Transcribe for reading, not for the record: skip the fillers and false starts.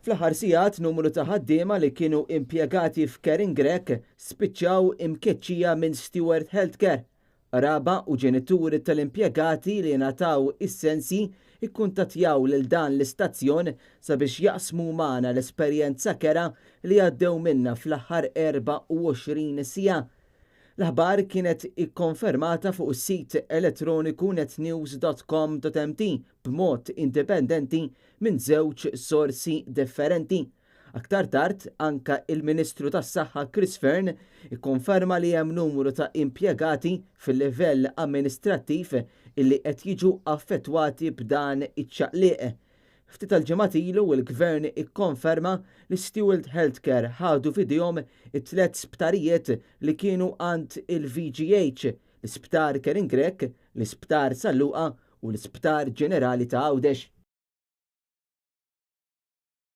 Fl-aħħar sigħat numru ta' ħaddiema li kienu impjegati f'Karen Grech spiċċaw imkeċċija minn Steward Healthcare. Qraba u ġenituri tal-impjegati li ngħataw is-sensji ikkuntattjaw lil dan l-istazzjon sabiex jaqsmu magħna l-esperjenza kerha li għaddew minnha fl-aħħar 24 siegħa. L-aħbar kienet ikkonfermata fuq is-sit elettroniku netnews.com.mt b'mod indipendenti minn żewġ sorsi differenti. Aktar tard, anka il-Ministru tas-Saħħa Chris Fearne ikkonferma li hemm numru ta' impjegati fil-livell amministrattiv illi qed jiġu affettwati b'dan iċ-ċaqliq. Ftit tal-ġimgħat ilu il-Gvern ikkonferma li Steward Healthcare ħadu f'idejhom it-tliet sptarijiet li kienu għand il-VGH, l-Isptar Karen Grech, l-Isptar San Luqa u l-Isptar Ġenerali ta' Għawdex.